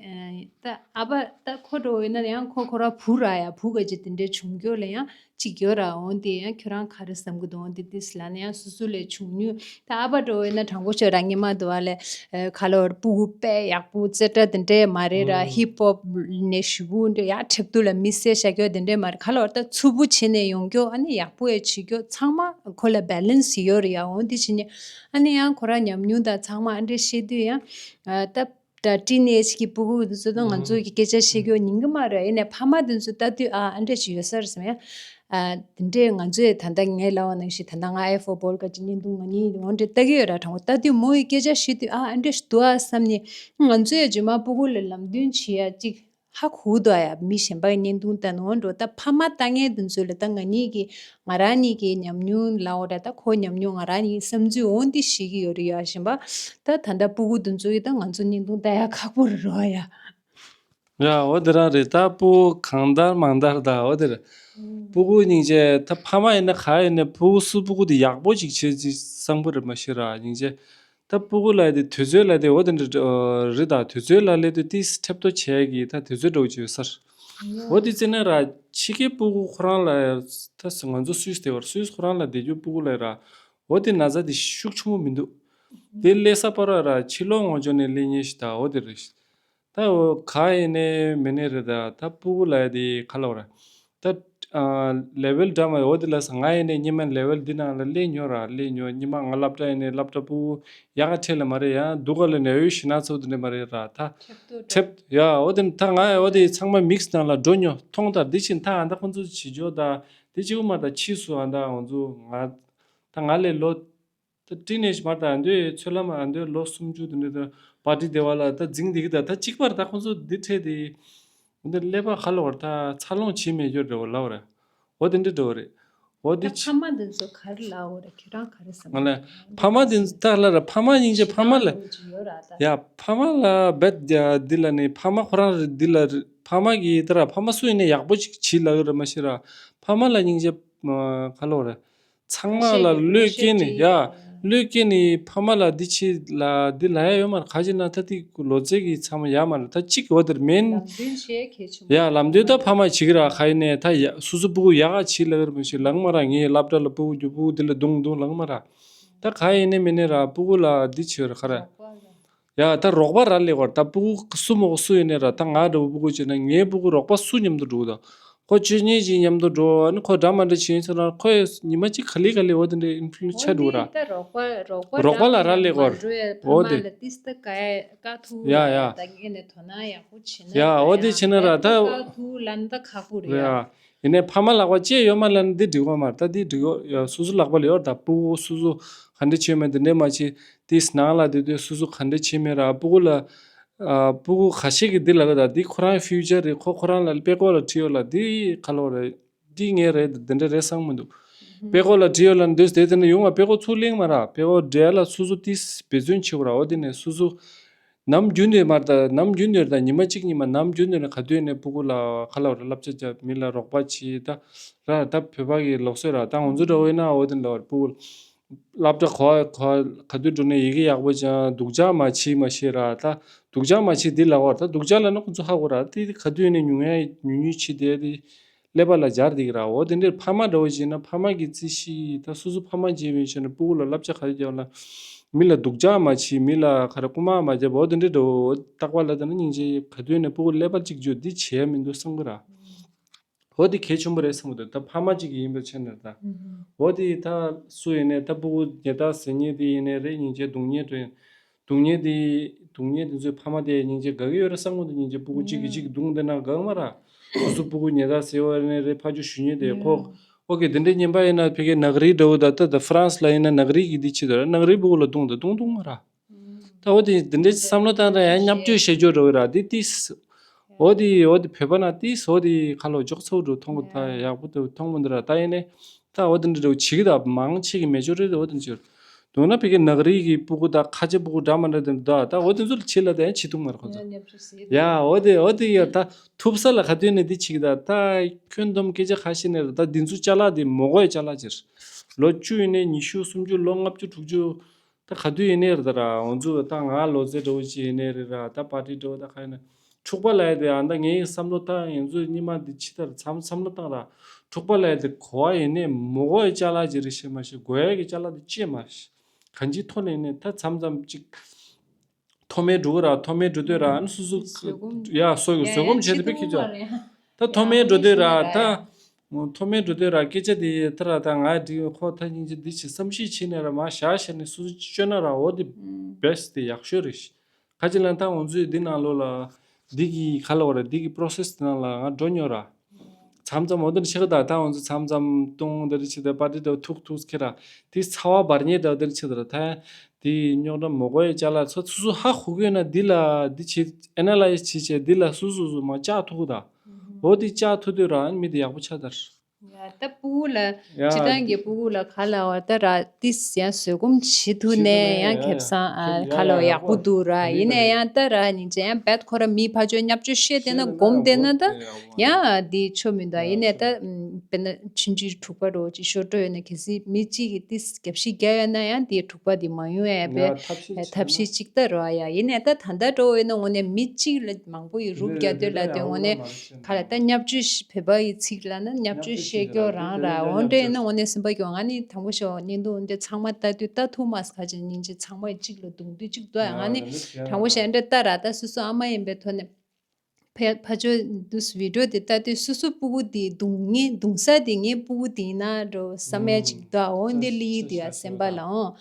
ད་ཨ་ཕ་ད་ཁོ་འགྲོ་ཡིན་ན་ཡང་ཁོ་ཁོ་རང་བུ་ར་ཡ་བུ་ག་ཅིག་དེ་འདྲས་བྱུང་རྒྱུ་ལ་ཡང་གཅིག་ཡོད་ར། འོན་ཏེ་ཡང་ཁྱོད་རང་ག་རེ་བསམ་གི་འདུག་འོན་ཏེ་ཏིས་ལ་ནི་ཡང་སོ་སོ་ལས་བྱུང་ནུས་ད་ཨ་ཕ་འགྲོ་ཡིན་ན་དྲང་པོ་ཤོད་ར་ཉི་མ་འདུག་བ་ལས་ཁ་ལོར་སྤུ་གུ་དཔེ་ཡག་པོ་རྩེ་གྲ་དེ་འདྲས་མ་རེད་ར། ཧིབ་ཧོབ་ནས་ཞུ་བུ་འདྲ་ཡ་ཁྲེབ་ཏུ་ལ་མི་སེ་ཤ་གྱོ་དེ་འདྲས་མ་རེད། ཁ་ལོར་ད་ཚུ་བུ་བྱེད་ནས་ཡོང་གྱོ་ཨ་ནི་ཡག་པོ་ཡ་བྱེད་གྱོ་ཚང་མ་ཁོ་ལ་བེ་ལེན་སི་ཡོད་རེད་ཡ། འོན་ཏེ་བྱེད་ནས་ཨ་ནི་ཡང་ཁོ་ར་ཉམས་མྱོང་དང་ཚང་མ་ཨ་འདྲས་བཤད་དུས་ཡང་ད། ད་ཊིན་ཨེཇ་གི་སྤུ་གུ་དེ་ཚོ་དང་ང་ཚོ་གི་སྐད་ཆ་བཤད་རྒྱུ་ཉན་གི་མ་རེད། ཡིན་ནའི་ཕ་མ་དེ་ཚོ་ལྟ་དུས་ཨ་ཨ་འདྲས་ཞིག་ཡོད་ས་རེད་བསམ་ཡ། ཨ་དེ་འདྲས་ང་ཚོས་ད་ལྟ་ངས་ལབ་པ་ནང་བཞིན་ད་ལྟ་ང་ཨེ་ཧྥོར་བོལ་ག་ཅིག་བརྙན་ཐུང་ང་གཉིས་འོ་འདྲས་ལྟ་གི་ཡོད་ར། དྲང་པོ་ལྟ་དུས་མོ་ཡི་སྐད་ཆ་བཤད་དུས་ཨ་ཨ་འདྲས་ཞིག་འདུག་ཨ་བསམ་ནས་ང་ཚོས་རྗེས་མ་སྤུ་གུ་ལ་ལམ་སྟོན་བྱེད་ཡ་ཅིག་ཧ་གོ་འདུག་ཨ་ཡ། མི་གཞན་པ་གི་བརྙན་ཐུང་ལྟ་ནོ་འགྲོ་ད་ཕ་མ་ལྟ་མཁན་དེ་ཚོ་ལ་ད་ང་གཉིས་ཀྱི་ང་རང་གཉིས་ཀྱི་ཉམས་མྱོང་ལའོ་ར་ད་ཁོ་ཉམས་མྱོང་ང་རང་གཉིས་བསམ་ཚུལ་འོང་འདི་ཤེས་ཀྱི་ཡོད་རེད་ཡ། གཞན་པ་ད་ད་ལྟ་སྤུ་གུ་དེ་ཚོ་ཡི་ད་ང་ཚོ་བརྙན་ཐུང་ལྟ་ཡ་ཁག་པོ་རེད་རོ་ཡ། ཡ་འོ་དེ་རང་རེད། ད་སྤུ་གུ་གང་ལྟར་མང་ལྟར་ད་འོ་དེ་རེད། སྤུ་གུ་སྙིང་རྗེ་ད་ཕ་མ་ཡིན་ན་ག་ཡིན་ན་སྤུ་གུ་སུ་སྤུ་གུ་དེ་ཡག་པོ་ཅིག་བྱེད་ཅིག་བསམ་གི་རེད་མ་ཤེས་ར་སྙིང་རྗེ། ད་སྤུ་གུ་ལ་དེ་དུས་ཚོད་ལ་དེ་འོ་དེ་འདྲ་རེད་ད། དུས་ཚོད་ལ་སླེབས་དུས་ཏིས་ཁྲེབ་ཏོ་བྱས་གི་ད་དུས་ཚོད་འགྲོ་གི་ཡོད་སར། འོ་དེ་བརྩིས་ན་ར་ཕྱི་རྒྱལ་སྤུ་གུ་ཁོ་རང་ལ་ད་ང་ཚོ་སུད་སི་དེ་བར་སུད་སི་ཁོ་རང་ལ་བསྡད་རྒྱུ་སྤུ་གུ་ལ་ར་འོ་དེ་ན་ཚ་དེ་ཤུགས་ཆུང་མོ་མི་འདུག་དེ་སླེབས་ས་པ་ར་ར་ཕྱི་ལོགས་ངོ་ཅོག་ནས་སླེབས་ཉེན་ཞིག་ད་འོ་དེ་རེད། ད་འོ་ག་ཡིན་ནའི་མིན་ནའི་རེད་ད། ད་སྤུ་གུ་ལ་དེ་ག་ལབ་ར། ད་ལེ་ཝལ་འདྲ་མ་འོ་དེ་ལ་ས་ང་ཡིན་ནའི་སྙེ་མ་ལེ་ཝལ་འདི་ནང་ལ་སླེབས་ཉོ་ར་སླེབས་ཉོ་སྙེ་མ་ང་སློབ་གྲྭ་ཡིན་ནའི་སློབ་གྲྭ་སྤུ་གུ་ཡག་ག་ཁྲེལ་ལ་མ་རེད་ཡང་སྡུག་ག་ལ་ནས་འོས་ཤི་ན་ཚོ་དེ་འདྲ་མ་རེད་ར་ད། ཁྲེབ་ཡ་འོ་དེ་ད་ང་འོ་དེ་ཚང་མ་མིག་སི་ནང་ལ་འགྲོ་ཉོ་མཐོང་ད་འདི་ཕྱིན་ད་ཨ་ད་ཁོང་ཚོ་བྱེད་ཇོ་ད་འདི་ཅིག་མ་ད་ཕྱིས་སུ་ཨ་ད་ང་ཚོ་ང་ད་ང་ལས་ལོ། ད་ཊིན་ཨེཇ་མ་ད་འདོད་ཚོད་ལ་མ་འདོད་ལོ་སུམ་ཅུ་དེ་འདྲ་ད་པར་ཊི་དེ་བ་ལ་ད་འཛིང་འདི་གི་ད་ད་གཅིག་པར་ད་ཁོང་ཚོ་འདི་འཕྲད་དེ་འདི་ཀླད་པ་ཁ་ལོ་བར་ད་འཚར་ལོངས་བྱེད་མེད་རྒྱུ་འདྲ་བོ་ལབ་རེད། འོ་དེ་འདྲ་འདྲ་བོ་རེད། འོ་དེ་ད་ཕ་མ་འདི་ཚོ་ག་རེ་ལབ་འོ་རེད། ཁྱོད་རང་ག་རེ་བསམ་ང་ལ་ཕ་མ་དེ་ད་ལ་ར་ཕ་མ་སྙིང་རྗེ་ཕ་མ་ལ་ཡོད་ར་ད། ཡ་ཕ་མ་ལ་བེད་འདི་ལ་ནི་ཕ་མ་ཁོ་རང་རེད་འདི་ལ་རེད། ཕ་མ་གི་ད་ར་ཕ་མ་སུ་ཡིན་ནའི་ཡག་པོ་ཅིག་བྱེད་ལ་ཡོད་ར་མ་ཤེས་ར། ཕ་མ་ལ་སྙིང་རྗེ་ཁ་ལོ་རེད། ཚང་མ་ལ་བློས་བཀལ་ནས་ཡ། བློས་བཀལ་ནས་ཕ་མ་ལ་འདི་བྱེད་ལ་འདི་ལ་ཡ་ཡོད་མ་རེད། ག་ཅི་ན་ད་ཏི་ལོ་ཙེ་གི་ཚང་མ་ཡ་མ་རེད། ད་གཅིག་འོ་དེར་མིན། ལམ་སྟོན་བྱེད་གལ་ཆེན་པོ། ཡ་ལམ་སྟོན་ད་ཕ་མ་བྱེད་གི་ར་ག་ཡིན་ནས་ད་ཡ་སུ་སུ་སྤུ་གུ་ཡག་ག་བྱེད་ལ་ཡོད་རེད་མ་ཤེས་ལང་མ་ར། ངའི་སློབ་གྲྭ་ལ་སྤུ་གུ་རྒྱུ་སྤུ་གུ་འདི་ལ་རྡུང་རྡུང་ལང་མ་ར། ད་ག་ཡིན་ནས་མིན་ནས་ར་སྤུ་གུ་ལ་འདི་བྱེད་ར་ག་ར། ཡ་ད་རོགས་པ་ར་ལེགས་བར་ད་སྤུ་གུ་སུ་མོ་སུ་ཡིན་ནས་ར་ད་ང་འདྲ་བོ་སྤུ་གུ་བྱེད་ན་ངའི་སྤུ་གུ་རོགས་པ་སུ་མཉམ་དུ་འགྲོ་གི་ད། ཁོ་ཆོས་ཉིད་ཀྱི་མཉམ་དུ་འགྲོ་ཨ་ནི་ཁོ་འདྲ་མ་འདྲ་བྱེད་ཚོད་ན་ཁོས་ཉི་མ་གཅིག་ག་ལེ་ག་ལེ་འོ་དེ་འདྲའི་ཨིན་ཕུ་ལུ་ཨེན་སི་ཆགས་འགྲོ་གི་ར། ད་རོགས་པ་རོགས་པ་རོགས་པ་ལ་ར་ལེགས་བར་འགྲོ་ཡ་ཕ་འོ་མ་དེ་ལ་ཏིས་ད་ག་ཡ་བཀའ་ཐུག་ཡ་ཡ། ད་ངས་ནས་དོ་སྣང་ཡག་པོ་བྱེད་ན་ཡ་འོ་དེ་བྱེད་ན་ར་ད་བཀའ་ཐུག་ལན་ད་ཁག་པོ་རེད་ཡ། ཡ། ཡིན་ནའི་ཕ་མ་ལག་པ་ཅི་ཡོད་མ་ལ་ནི་འདི་འགྲིག་གོ་མ་རེད། ད་འདི་འགྲིག་གོ་ཡ། སོ་སོ་ལག་པ་ལ་ཡོད་ད། སྤུ་གུ་སོ་སོ་ག་འདྲ་བྱེད་མེད་འདི་འདྲས་མ་བྱེད། དེ་ནང་ལ་དེ་དུས་སོ་སོ་ག་འདྲ་བྱེད་མེད་ར། སྤུ་གུ་ལ་ཨ་སྤུ་གུ་ཁ་ཤས་ཀྱི་འདི་ལ་ག་ད་འདི་ཁོ་རང་ཕིའུ་ཅར་རེད། ཁོ་ཁོ་རང་ལ་དཔེ་ཀོ་ལ་བྲིས་ཡོད་ལ་འདི་ཁ་ལོ་རེད། འདི་ངས་རེད་འདི་འདྲ་རེད་བསམ་མི་འདུག་དཔེ་ཀོ་ལ་བྲིས་ཡོད་ལ་འདོད་དེ་དེ་ནས་ཡོང་བ་དཔེ་ཀོ་ཚུར་གླེང་མ་ར། དཔེ་ཀོ་འབྲེལ་ལ་སོ་སོ་དེ་འབད་བརྩོན་བྱེད་དགོས་ར། འོ་དེ་ནས་སོ་སོ། ནམ་རྒྱུན་དུ་མར་ད་ནམ་རྒྱུན་དུ་ད་ཉི་མ་གཅིག་ཉི་མ་ནམ་རྒྱུན་དུ་ནི་ག་དུས་ནས་སྤུ་གུ་ལ་ཁ་ལ་བར་བསླབ་བྱ་བྱ་མི་ལ་རོགས་པ་བྱེད་ད་ར། ད་བོད་པ་གི་ལུགས་སྲོལ་ར་ད་ང་ཚོ་འདྲ་བོ་ཡིན་ན་འོ་དེ་ལ་བར་སྤུ་གུ་སློབ་གྲྭ་གོ་གོ་ག་དུས་འགྲོ་ནས་ཡི་གེ་ཡག་པོ་སྦྱང་སྡུག་ཅག་མ་བྱེད་མ་ཤེས་ར། ད་སྡུག་ཅག་མ་བྱེད་འདི་ལ་བར་ད་སྡུག་ཅག་ལ་ནི་ཁོ་ཚོ་ཧ་གོ་ར། དེ་ག་དུས་ནས་ཉུང་ཡ་ཉུང་ཉུང་བྱེད་དེ་དེ། ཀླད་པ་ལ་སྦྱར་བསྡད་ཀྱི་ར། འོ་དེ་འདྲའི་ཕ་མ་འདྲ་བོ་བྱས་ན་ཕ་མ་གི་རྩིས་གཞི་ད་སོ་སོ་ཕ་མ་བྱས་པའི་ཆ་ནས་སྤུ་གུ་ལ་བསླབ་བྱ་ག་རེ་རྒྱབ་ན་མི་ལ་སྡུག་ཅག་མ་བྱེད། མི་ལ་ག་རེ་རྐུ་མ་མ་བརྒྱབ། འོ་དེ་འདྲའི་འདྲ་བོ་རྟག་པ་ལ་ད་ནི་སྙིང་རྗེ་ག་དུས་ནས་སྤུ་གུ་ཀླད་པ་གཅིག་བཅོས་འདི་བྱས་མི་འདུག་བསམ་གི་ར། འོ་དེ་གལ་ཆེན་པོ་རེད་བསམ་གི་འདུག་ད་ཕ་མ་གཅིག་ཡིན་པའི་ཆ་ནས་ད། འོ་དེ་ད་སུ་ཡིན་ནའི་ད་སྤུ་གུ་ཉེས་དག་ཟེར་མཁན་དེ་ཡིན་ནའི་རེད། སྙིང་རྗེ་སྡུག་བསྔལ་དེ། སྡུག་བསྔལ་དེ། སྡུག་བསྔལ་དེ་ཚོའི་ཕ་མ་དེ་སྙིང་རྗེ་དགའ་གི་ཡོད་རེད་བསམ་གི་འདུག་སྙིང་རྗེ་སྤུ་གུ་གཅིག་གིས་གཅིག་བརྡུངས་བསྡད་ན་དགའ་གི་མ་རེད། སོ་སོ་སྤུ་གུ་ཉེས་དག་ཟེར་བ་ནས་རེད། ཕ་ཇོ་ཞུ་མཁན་དེ་ཁོ། ཨོ་ཀེ་དེ་འདྲའི་ཉན་པ་ཡིན་ན་ཕ་གིའི་ནག་རིལ་འདྲ་བོ་ད་ལྟ་ད་ཧྥ་རན་སི་ལ་ཡིན་ན་ནག་རིལ་གྱིས་འདི་བྱེད་དོ་ར། ནག་རིལ་སྤུ་གུ་ལ་བརྡུངས་ད་བརྡུངས་བརྡུངས་མ་རེད། ད་འོ་དེ་འདི་འདྲའི་བསམ་བློ་བཏང་ད་ཡང་བརྙས་བཅོས་བྱེད་རྒྱུ་འདྲ་བོ་ར་འདི་ཏིས། འོ་དེ་འོ་དེ་བོད་པ་ན་ཏིས་འོ་དེ་ཁ་ལོ་འཇོག་ཚ་བོ་འགྲོ་མཐོང་གི་ད་ཡག་པོ་ད་མཐོང་མི་འདུག་ར། ད་ཡིན་ནའི་ད་འོ་དེ་འདྲ་འདྲ་བོ་བྱེད་གི་ད་མང་ཆེ་གི་མེ་ཇོ་རི་ཊི་འོ་དེ་འདྲ་བྱེད། དུང་ན་ཕ་གི་ནག་རིགས་ཀྱི་སྤུ་གུ་དང་ཁ་ཆེ་སྤུ་གུ་འདྲ་མ་འདྲ་དེ་འདྲ་ད་འོ་དེ་ཚོ་ལ་བྱེད་ལ་དེ་ཡང་བྱེད་ཐུབ་མ་རེད་ཁོ་ཚོ། ཡ་འོ་དེ་འོ་དེ་ཡ་ད་ཐུབ་ས་ལ་ག་དུས་ནས་དེ་བྱེད་ཀྱི་ད་ད་ཁྱོན་བསྡོམས་སྐད་ཆ་ཁ་ཤས་ནས་རེད། ད་དེ་ཚོ་ཅ་ལག་དེ་མོ་གོ་ཡ་ཅ་ལག་ཅིག་རེད། ལོ་བཅུ་ཡིན་ནའི་ཉི་ཤུ་སུམ་ཅུ་ལོ་ལྔ་བཅུ་དྲུག་ཅུ། ད་ག་དུས་ཡིན་ནའི་རེད་ད་ར་འོ་ཚོ་ད་ང་ལོ་ཚད་འདྲ་བོ་ཅིག་ཡིན་ནའི་རེད་ར། ད་པར་ཊི་འདྲ་བོ་ད་ག་ཡིན་ན་འཁྲུག་པ་ལ་ཡ་དེ་ཨ་ད་ངའི་བསམ་བློ་བཏང་ཡིན་ཚོ་གཉིས་མ་འདི་ཕྱི་ལྟར་མཚམས་བསམ་བློ་བཏང་ར། འཁྲུག་པ་ལ་ཡ་དེ་གོ་བ་ཡིན་ནའི་མོ་གོ་ཡ་ཅ་ལག་ཅིག་རེད་ཤེས་མ་ཤེས། གོ་ཡ་གི་ཅ་ལག་དེ་ཅི་མ་ཤེས། གང་ཅིའི་ཐོག་ནས་ནས་ད་མཚམས་མཚམས་ཅིག་མཐོ་དམན་འགྲོ་གི་ར། མཐོ་དམན་འགྲོ་དུས་ར་ཨ་ནི་སོ་སོ་བཟོད་སྒོམ། ཡ་སོ་ཡ་བཟོད་སྒོམ་ཡ་བྱས་ཏེ་ཕེབས་ཀྱི་ཅོ། ད་མཐོ་དམན་འགྲོ་དུས་ར་ད་མཐོ་དམན་འགྲོ་དུས་ར་སྐད་ཆ་དེ་ད་ར་ད་ང་འདི་ཁོ་ད་སྙིང་རྗེ་འདི་བྱེད་བསམ་ཤེས་བྱས་ནས་ར་མ་བཞག་བཞག་ནས་སོ་སོ་ཅིག་སྤྱོད་ན་ར་འོ་དེ་བེ་སི་དེ་ཡག་ཤོས་རེད། ཁ་ཅིག་ལ་ད་འོ་ཚོས་འདི་ནང་ལོགས་ལ་འདི་གི་ག་ལ་བ་ར་འདི་གི་པོ་རོ་སེ་སི་དེ་ནང་ལ་ང་འགྲོ་མྱོང་ར། མཚམས་མཚམས་འོ་དེ་འདྲ་ཆགས་ད་ད་འོ་ཚོ་མཚམས་མཚམས་ཏུང་དེ་འདྲ་ཆགས་ད་པར་ཊི་དེ་ཐུག་ཐུག་ཁྱེར་ར། དེ་ཚ་བ་འབར་ཉེ་ད་དེ་འདྲ་ཆགས་ད་ར་ད། དེ་རྙོག་དྲ་མོ་གོ་ཡའི་ཅ་ལག་ཚོ་སོ་སོ་ཧ་གོ་གི་ཡོད་ན་འདི་ལ་འདི་བྱེད་ཨེ་ན་ལའི་སི་བྱེད་བྱེད་འདི་ལ་སོ་སོ་སོ་མ་བཅག་ཐུབ་གི་ད། འོ་དེ་བཅག་ཐུབ་དུས་ར་མི་དེ་ཡག་པོ་ཆགས་ད་ར། ཡ་ད་སྤུ་གུ་ལ་ཡ་སྤྱི་བཏང་གི་སྤུ་གུ་ལ་ག་ལ་བ་ད་ར་ཏིས་ཡང་བཟོད་སྒོམ་བྱེད་ཐུབ་ནས་ཡང་ཁེ་བཟང་ཨ་ག་ལ་བ་ཡག་པོ་འདུག་ར། ཡིན་ནས་ཡང་ད་ར་སྙིང་རྗེ་ཡང་རྦད་ཁོ་ར་མི་ཕ་ཆོས་བརྙས་བཅོས་བཤད་བསྡད་ན་སྒོམ་བསྡད་ན་ད་ཡང་དེ་ཆོ་མི་འདུག་ཡིན་ནས་ད་དཔེར་ན་ཆུང་ཆུང་འཁྲུག་པ་རོ་ཅིག་ཤོར་འགྲོ་ཡོད་ན་གལ་སྲིད་མི་གཅིག་གིས་ཏིས་རྒྱབ་བཤིག་རྒྱག་ཡོད་ན་ཡང་དེ་འཁྲུག་པ་དེ་མ་ཡོང་ཡ་བའི་ཐབས་ཤེས་ཅིག་ད་རོ་ཡ། ཡིན་ནས་ད་ད་ལྟ་འགྲོ་ཡོད་ན་དངོས་གནས་མི་གཅིག་ལ་མང་པོ་ཡི་རུབ་རྒྱག་དུས་ལ་དེ་དངོས་གནས་ག་ལ་ད་བརྙས་བཅོས་བོད་པ་ཡི་ཚིག་ལ་ན་བརྙས་བཅོས་བཤད་རྒྱུ་རང་ར། འོ་འདྲ་ཡིན་ན་དངོས་གནས་སེམས་པ་སྐྱོ། ང་ནི་དང་པོ་ཞོག་བརྙན་ཐུང་འདི་ཚང་མ་ལྟ་དུས་ལྟ་ཐུབ་མ་སོང་། ཁ་ཅིག་སྙིང་རྗེ། ཚང་མ་གཅིག་ལ་རྡུང་དུས་གཅིག་ལྟོས་ཡ། ང་ནི་དང་པོ་ཞོག་འདྲ་ལྟ་ར། ད་སོ་སོ་ཨ་མ་ཡིན་པའི་ཐོག་ནས་ཕ་ཕ་ཆོས་འདུག་བི་ཌི་ཡོ་དེ་ལྟ་དུས་སོ་སོ་སྤུ་གུ་དེ་རྡུང་ངེས་རྡུང་ས་དེ་ངའི་སྤུ་གུ་དེ་ཡིན་ན་འགྲོ་བསམ་ཡ་གཅིག་ལྟོས། འོ་འདི་ལི་ཡི་དུས་ཡ་སེམས་པ་ལ་འོང་།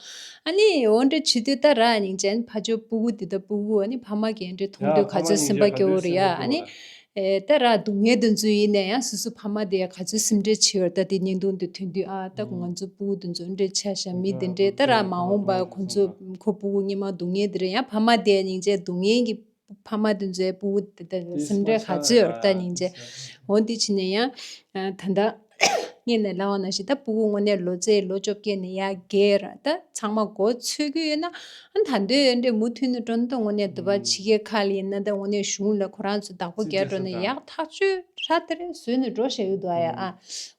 ཨ་ནི་འོ་འདྲ་བྱེད་དུས་ད་ར་སྙིང་རྗེ་ཕ་ཆོས་སྤུ་གུ་དེ་ད་སྤུ་གུ་ཨ་ནི་ཕ་མ་གིས་འདྲ་མཐོང་དུས་ག་ཚོད་སེམས་པ་སྐྱོ་བོ་རེད་ཡ། ཨ་ནི། ཨེ་ད་ར་སྡུག་བསྔལ་དེ་ཚོ་ཡིན་ནའི་ཡང་སོ་སོ་ཕ་མ་དེ་ག་ཚོད་སེམས་ཁྲལ་བྱེད་ཡོད་ད། དེ་བརྙན་ཐུང་དེ་ཐོན་དུས་ཨ་ད་ང་ཚོ་སྤུ་གུ་དེ་ཚོ་འདྲ་ཆ་བཞག་མི་དེ་འདྲས་ད་ར་མ་འོངས་པ་ཁོ་ཚོ་ཁོ་སྤུ་གུ་སྔོན་མ་སྡུག་བསྔལ་དེ་རེད། ཡང་ཕ་མ་དེ་སྙིང་རྗེ་སྡུག་བསྔལ་གྱི་ཕ་མ་དེ་ཚོའི་སྤུ་གུ་དེ་ད་སེམས་ཁྲལ་ག་ཚོད་ཡོད་ད་སྙིང་རྗེ། འོ་འདི་བྱས་ནས་ཡང་ད་ལྟ་ངས་ནས་ལབ་པ་ནང་བཞིན་ད་སྤུ་གུ་དངོས་གནས་ལོ་ཚད་ལོ་བཅོ་བརྒྱད་ནས་ཡར་རྒས་ར་ད་ཚང་མ་མགོ་ཚོད་ཀྱི་ཡོད་ན། ཨ་ད་འདོད་འདྲེ་མུ་མཐུད་ནས་འགྲོ་ན་ད་དངོས་གནས་འདི་པ་ཕྱི་རྒྱལ་ཁག་ལ་ཡིན་ན་ད་དངོས་གནས་གཞུང་ལ་ཁོ་རང་ཚོ་བདག་པོ་རྒྱག་འགྲོ་ན་ཡག་ཐག་ཆོད་ཧྲ་དེ་རེད་བཟོས་ནས་འགྲོ་བཞག་ཡོད་འདུག་ཨ་ཡ། ཨ་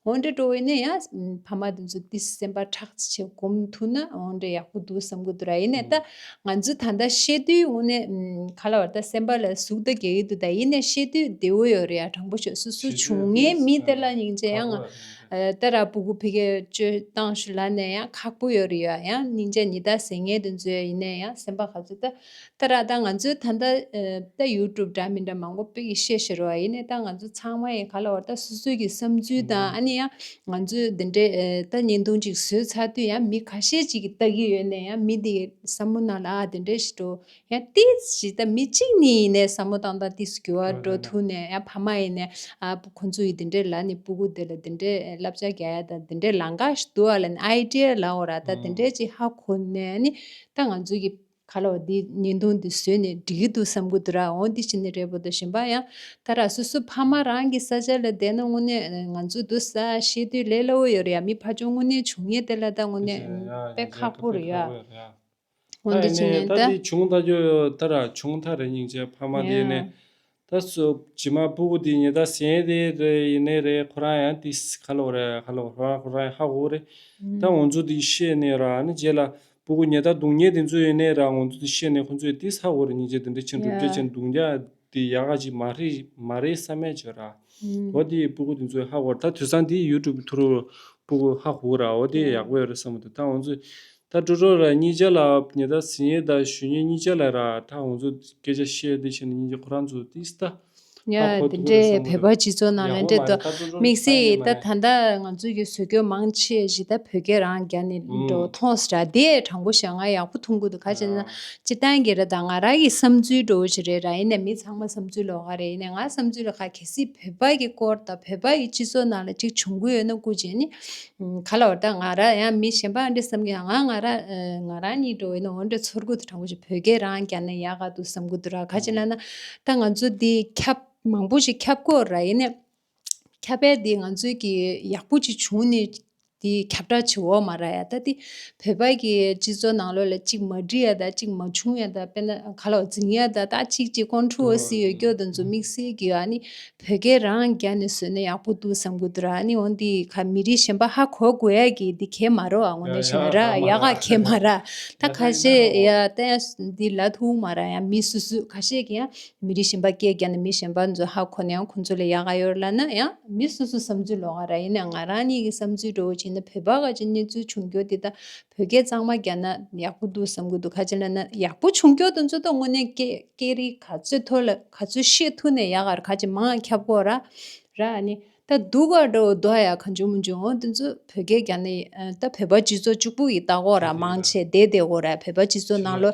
འོ་འདྲེ་འགྲོ་ཡིན་ན་ཡང་ཕ་མ་དེ་ཚོ་ཏིས་སེམས་པ་ཁྲག་ཆེ་སྒོམ་ཐུབ་ན་འོ་འདྲེ་ཡག་པོ་འདུག་བསམ་གི་འདུག་ར། ཡིན་ནས་ད་ང་ཚོ་ད་ལྟ་བཤད་དུས་དངོས་གནས་ག་ལ་བར་ད་སེམས་པ་ལ་ཟུག་ད་རྒྱག་གི་འདུག་ད་ཡིན་ནས་བཤད་དུས་བདེ་བོ་ཡོད་རེད་ཡ། དྲང་པོ་ཤོད་སོ་སོ་བྱུང་མཁན་མི་དེ་ལ་སྙིང་རྗེ་ཡང་། ཨ་ད་ར་སྤུ་གུ་ཕ་གིར་བཅོལ་བཏང་ཞུ་ལབ་ནས་ཡང་ཁག་པོ་ཡོད་རེད་ཡ། ཡང་སྙིང་རྗེ་ཉི་ཟླ་ཟེར་མཁན་དེ་ཚོ་ཡིན་ནས་ཡང་སེམས་པ་ག་ཚོད་ད་ད་ར་ད་ང་ཚོའི་ད་ལྟ་ཨ་ད་ཡུ་ཊུབ་འདྲ་མི་འདྲ་མང་པོ་ཕ་གིར་བཤད་ཤེས་རོགས་ཡིན་ནས་ད་ང་ཚོ་ཚང་མ་ཡིན་ག་ལ་བར་ད་སོ་སོའི་གི་བསམ་ཚུལ་དང་ཨ་ནི་ཡང་ང་ཚོས་འདི་འདྲའི་ཨ་ད་བརྙན་ཐུང་ཅིག་བཟོས་ཚར་དུས་ཡང་མི་ཁ་ཤས་ཅིག་གིས་ལྟ་གི་ཡོད་ནས་ཡང་མི་དེ་བསམ་བློ་ནང་ལ་ཨ་དེ་འདྲའི་ཞིག་འགྲོ། ཡང་ཏིས་ཞིག་ད་མི་གཅིག་གཉིས་ཡིན་ནའི་བསམ་བློ་བཏང་སྟངས་ཏིས་འགྱུར་བ་འགྲོ་ཐུབ་ནས་ཡང་ཕ་མ་ཡིན་ནའི་ཨ་ཁོ་ཚོ་ཡིས་དེ་འདྲའི་ལབ་ནས་སྤུ་གུ་དེ་ལ་དེ་འདྲའི་བསླབ་བྱ་རྒྱག་ཡ་དང་དེ་འདྲའི་ལམ་ཁ་ཞིག་འདུག་ཨ་ལབ་ནས་ཨའི་ཌི་ཡ་ལབ་འོ་ར་ད་དེ་འདྲའི་ཅིག་ཧ་གོ་ནས་ནི་ད་ང་ཚོ་གི་ག་ལ་བ་འདི་བརྙན་ཐུང་འདི་བཟོས་ནས་འགྲིག་གི་འདུག་བསམ་གི་འདུག་ར། འོ་འདི་བྱས་ནས་རེད་པོ་ད་གཞན་པ་ཡང་ད་ར་སོ་སོ་ཕ་མ་རང་གི་ས་ཆ་ལ་བསྡད་ན་དངོས་གནས་ང་ཚོ་འདུག་ས་ཤེས་དུས་ལས་སླ་བོ་ཡོད་རེད་ཡ། མི་ཕར་ཕྱོགས་དངོས་གནས་བྱུང་ཡས་དེ་ལ་ད་དངོས་གནས་དཔེ་ཁག་པོ་རེད་ཡ། འོན་ཏེ་ཕྱིན་ནས་ད་ད་དེ་བྱུང་ད་ཅོ་ད་ར་བྱུང་ད་རེ་སྙིང་རྗེ་ཕ་མ་དེ་ནས་ད་སོ་ཇི་མ་སྤུ་གུ་དེ་ཉེ་ད་སེང་དེ་རེ་ཡིན་ནའི་རེ་ཁོ་རང་ཡང་དེ་ཁ་ལོ་རེ་ཁ་ལོ་ཁོ་རང་ཁོ་རང་ཧ་གོ་རེ། ད་ང་ཚོ་དེ་ཤེས་ནས་ར་ནི་རྗེས་ལ་སྤུ་གུ་ཉེ་ད་སྡུག་བསྔལ་དེ་ཚོ་ཡིན་ནའི་ར་ང་ཚོ་དེ་ཤེས་ནས་ཁོ་ཚོས་དེ་ཧ་གོ་རེ་སྙིང་རྗེ་དེ་འདྲ་ཆེན་གྲུབ་འབྲས་ཆེན་སྡུག་ཉག་དེ་ཡག་ག་ཅིག་མ་རེད་མ་རེད་བསམ་ཡ་བྱོས་ར། འོ་དེ་སྤུ་གུ་དེ་ཚོས་ཧ་གོ་རེ་ད་དུས་སང་དེ་ཡུ་ཊུབ་ཐུ་རུ་སྤུ་གུ་ཧ་གོ་ར་འོ་དེ་ཡག་པོ་ཡོད་རེད་བསམ་གི་འདུག་ད་ང་ཚོ། ད་ཀྲོ་ཀྲོ་ར་གཉིས་ཆ་ལ་ཉེ་ད་སི་ཉེ་ད་ཞུ་ཉེ་གཉིས་ཆ་ལ་ར་ད་ང་ཚོ་སྐད་ཆ་བཤད་དེ་བྱས་ནས་སྙིང་རྗེ་ཁོ་རང་ཚོ་ཏིས་ད་ཡ་ཧ་གོ་དེ་ཐུབ་འདྲའི་བསམ་བོད་གི་པ་སྤྱི་ཚོགས་ནང་ལ་འདྲ་འདུག་དམིགས་བསལ་ད་ད་ལྟ་ང་ཚོ་གི་བཟོ་བཀོད་མང་ཆེ་ཞིག་ད་བོད་སྐད་རང་རྒྱ་ནས་འགྲོ་མཐོང་སྲིད་ར། དེ་དྲང་པོ་བཤད་ང་ཡག་པོ་མཐོང་གི་འདུག་ག་ཅི་ན་སྤྱི་བཏང་གི་ར་ད་ང་རང་གི་བསམ་ཚུལ་འདྲ་བོ་ཞིག་རེད་ར། ཡིན་ནའི་མི་ཚང་མ་བསམ་ཚུལ་ལོགས་ཀ་རེད། ཡིན་ནའི་ང་བསམ་ཚུལ་ལོགས་ཀ་གལ་སྲིད་བོད་པ་གི་སྐོར་ད་བོད་པ་གི་སྤྱི་ཚོགས་ནང་ལ་ཅིག་བྱུང་གི་ཡོད་ན་སྐུ་མཁྱེན་ནི། ག་ལ་བར་ད་ང་ར་ཡང་མི་གཞན་པ་འདྲ་བསམ་གི་ང་ང་ར་ང་རང་གཉིས་འགྲོ་ཡིན་ན་འོ་འདྲ་ཚོར་གི་འདུག་དྲང་པོ་ཞིག་བོད་སྐད་རང་རྒྱ་ནས་ཡག་ག་འདུག་བསམ་གི་འདུག་ར། ག་ཅི་ལབ་ན་ད་ང་ཚོ་འདི་ཁྱབ་མང་པོ་ཞིག་ཁྱབ་གོ་ར། ཡིན་ནའི་ཁྱབ་པའི་འདི་ང་ཚོའི་གི་ཡག་པོ་ཅིག་བྱུང་ནས་ དེ་ཁྱབ་བསྒྲགས་བྱེད་འོག་མ་ར་ཡ། ད་དེ་བོད་པ་གི་སྤྱི་ཚོགས་ནང་ལོགས་ལ་གཅིག་མ་འགྲིག་ཡ་ད་གཅིག་མ་བྱུང་ཡ་ད་དཔེར་ན་ག་ལ་འཛིང་ཡ་ད་ད་གཅིག་གཅིག་ཀོན་ཁྲོ་ཝར་སི་ཡོད་སྐྱོ་དེ་ཚོ་དམིགས་བསལ་གི་ཨ་ནི་བོད་སྐད་རང་རྒྱ་ནས་བཟོས་ན་ཡག་པོ་འདུག་བསམ་གི་འདུག་ར། ཨ་ནི་འོན་ཏེ་ཁ་མི་རིགས་གཞན་པ་ཧ་གོ་དགོས་ཡ་གི་འདི་གལ་མ་རོ་ཨ་དངོས་གནས་བཤད་ན་ར་ཡ་ག་གལ་མ་ར། ད་ཁ་ཤས་ཡ་ད་ཡ་འདི་ལ་ཐུག་མ་ར་ཡ་མི་སུ་སུ་ཁ་ཤས་ཀྱི་ཡ། མི་རིགས་གཞན་པ་སྐད་རྒྱག་ན་མི་གཞན་པ་ཚོ་ཧ་གོ་ནས་ཡང་ཁོང་ཚོ་ལ་ཡག་ག་ཡོད་ལབ་ན་ཡང་མི་སོ་སོ་བསམ་ཚུལ་ལོགས་ཀ་ར། ཡིན་ནའང་ང་རང་ཉིད་ཀྱི་བསམ་ཚུལ་འདྲ་བོ་བྱས་ན་བོད་པ་ག་ཅིག་གནས་ཚུལ་བྱུང་རྒྱུ་དེ་ད་བོད་སྐད་གཙང་མ་རྒྱག་ན་ཡག་པོ་འདུག་བསམ་གི་འདུག་ག་ཅི་ལབ་ན་ཡག་པོ་བྱུང་རྒྱུ་དེ་ཚོ་ད་དངོས་གནས་སྐད་སྐད་རིགས་ག་ཚོད་ཐོག་ལ་ག་ཚོད་ཤེས་ཐུབ་ནས་ཡག་ག་ར་ག་ཅིག་མང་ཁྱབ་གོ་ར་ར་ཨ་ནི། ད་སྡུག་ག་འགྲོ་འདུག་ཡ་གང་བྱུང་མི་བྱུང་འོ་དེ་ཚོ་བོད་སྐད་རྒྱག་ནས་ཨ་ད་བོད་པ་སྤྱི་ཚོགས་གཅིག་པུ་ཡི་ལྟ་གོ་ར་མང་ཆེ་བསྡད་བསྡད་གོ་ར་བོད་པ་སྤྱི་ཚོགས་ནང་ལོ་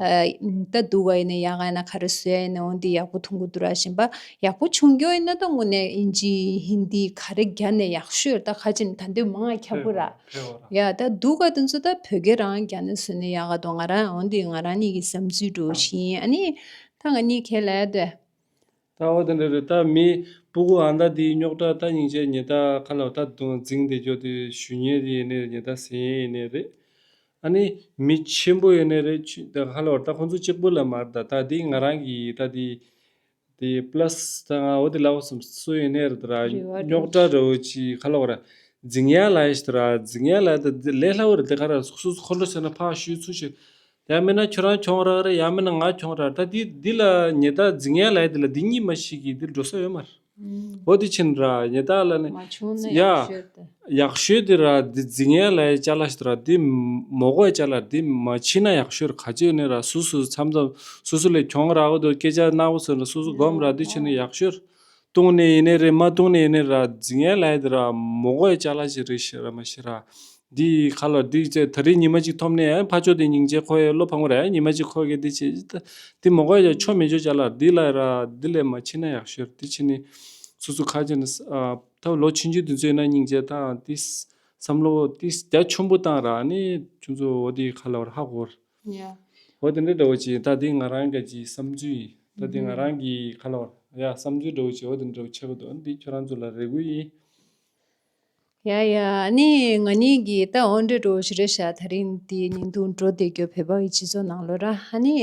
ཨ་ད་སྡུག་ག་ཡིན་ན་ཡག་ག་ཡིན་ན་ག་རེ་བཟོས་ཡ་ཡིན་ན་འོ་འདི་ཡག་པོ་མཐོང་གི་འདུག་ར་གཞན་པ་ཡག་པོ་བྱུང་རྒྱུ་ཡིན་ན་ད་དངོས་གནས་ཨིན་ཇི་ཧིན་དི་ག་རེ་རྒྱག་ནས་ཡག་ཤོས་ད་ཁ་ཅིག་ད་འདོད་མང་ཁྱབ་གོ་ར་ཡ་ད་སྡུག་ག་དེ་ཚོ་ད་བོད་སྐད་རང་རྒྱག་ནས་བཟོས་ན་ཡག་ག་འདུག་ང་རང་འོ་འདི་ང་རང་ཉིད་ཀྱི་བསམ་ཚུལ་འདྲ་བོ་ཞིག་ཡིན། ཨ་ནི་ད་ང་གཉིས་ཁས་ལ་ཡ་དེ། ད་འོ་དེ་འདྲ་རེད། ད་མི་སྤུ་གུ་ཨ་མདའ་དེའི་རྙོག་དྲ་ད་སྙིང་རྗེ་ཉེ་ད་ཁ་ལོ་ད་དུང་འཛིང་བསྡད་རྒྱུ་དེ་ཞུ་མཁན་དེ་ཡིན་ནའི་རེད། ཉེ་ད་ཟེར་མཁན་ཡིན་ནའི་རེད། ཨ་ནི་མི་ཆེན་པོ་ཡིན་ནའི་རེད། ཆུ་ད་ཁ་ལོ་ད་ཁོང་ཚོ་གཅིག་པུ་ལ་མ་རེད། ད་ད་དེ་ང་རང་གི་ད་དེ་དེ་པ་ལ་སི་ད་ང་འོ་དེ་ལབ་སོང་སུ་ཡིན་ནའི་རེད། ད་ར་རེ་བ་རེད། རྙོག་དྲ་འདྲ་བོ་ཅིག་ཁ་ལོ་ར་འཛིང་ཡ་ལ་ཡ་ཞིག་ད་ར་འཛིང་ཡ་ལ་ཡ་ད་དེ་ལས་སླ་བོ་རེད། དེ་ག་ར་སོ་སོ་ཁོ་ལོ་ཟེར་ན་ཕར་ཞུས་ཚུལ་ཞིག་ཡང་མིན་ན་ཁྱོད་རང་གྱོང་རག་རེད། ཡང་མིན་ན་ང་གྱོང་རག་རེད། ད་འདི་འདི་ལ་ཉེ་ད་འཛིང་ཡ་ལ་ཡ་འདི་ལ་འདི་གཉིས་མ་ཞིག་གིས་འདིར་འགྲོ་ས་ཡོད་མ་རེད། ཨུམ། འོ་དེ་ཕྱིན་ར་ཉེ་ད་ལ་ནི་མ་བྱུང་ན་ཡ་ཡག་ཤོས་དེ། ཡག་ཤོས་དེ་ར་འདི་འཛིང་ཡ་ལ་ཡ་ཅ་ལག་ཞིག་ར་འདི་མོ་གོ་ཡ་ཅ་ལག་འདི་མ་ཕྱིན་ན་ཡག་ཤོས་ར་ག་ཅི་ཡོད་ནི་ར་སུ་སུ་མཚམས་མཚམས་སུ་སུ་ལས་གྱོང་རག་འོ་དོ་སྐད་ཆ་སྣ་བོ་སོ་ར་སུ་སུ་སྒོམ་ར་འདི་ཕྱིན་ན་ཡག་ཤོས་ར་བཏུང་ནས་ཡིན་ནི་རེད། མ་བཏུང་ནས་ཡིན་ནི་ར་འཛིང་ཡ་ལ་ཡ་དེ་ར་མོ་གོ་ཡ་ཅ་ལག་ཞིག་རེད་ཤི་ར་མ་ཤི་ར། འདི་ཁ་ལོ་འདི་ཚེ་ད་རེས་ཉི་མ་གཅིག་ཐོབ་ནས་ཡང་ཕ་ཆོས་དེ་སྙིང་རྗེ་ཁོ་ཡ་བློ་ཕམ་གི་རེད། ཉི་མ་གཅིག་ཁོ་གི་འདི་བྱེད་འདི་མོ་གོ་ཡ་ཆོ་མི་ཆོ་ཅ་ལག་འདི་ལ་ར་འདི་ལས་མ་ཕྱིན་ན་ཡག་ཤོས་འདི་ཕྱིན་ནི་སུ་སུ་ཁ་ཅན་ཨ་ད་ལོ་ཆུང་ཆུང་འདི་ཚོའི་ན་སྙིང་རྗེ་དང་འདི་བསམ་བློ་འདི་རྒྱ་ཆེན་པོ་བཏང་ར་ནི་ཁྱོད་ཚོ་འོ་འདི་ཁ་ལོ་ར་ཧ་གོ་ར། ཡ། འོ་དེ་འདྲ་འདྲ་བོ་ཅིག་ད་འདི་ང་རང་གི་ཅིག་བསམ་ཚུལ་ཡིན། ད་འདི་ང་རང་གི་ཁ་ལོ་ར་ཡ་བསམ་ཚུལ་འདྲ་བོ་ཅིག་འོ་དེ་འདྲ་བོ་ཆགས་གི་འདུག་འདི་ཁྱོད་རང་ཚོ་ལ་རེ་སྐུལ་ཡིན། ཡ་ཡ། ཨ་ནི་ང་གཉིས་ཀྱིས་ད་འོ་འདྲ་འདྲ་བོ་ཞིག་རེད་ཤག་དེ་རིང་འདི་བརྙན་ཐུང་འགྲོ་བསྡད་རྒྱུ་བོད་པ་ཡི་སྤྱི་ཚོགས་ནང་ལོགས་ར། ཨ་ནི་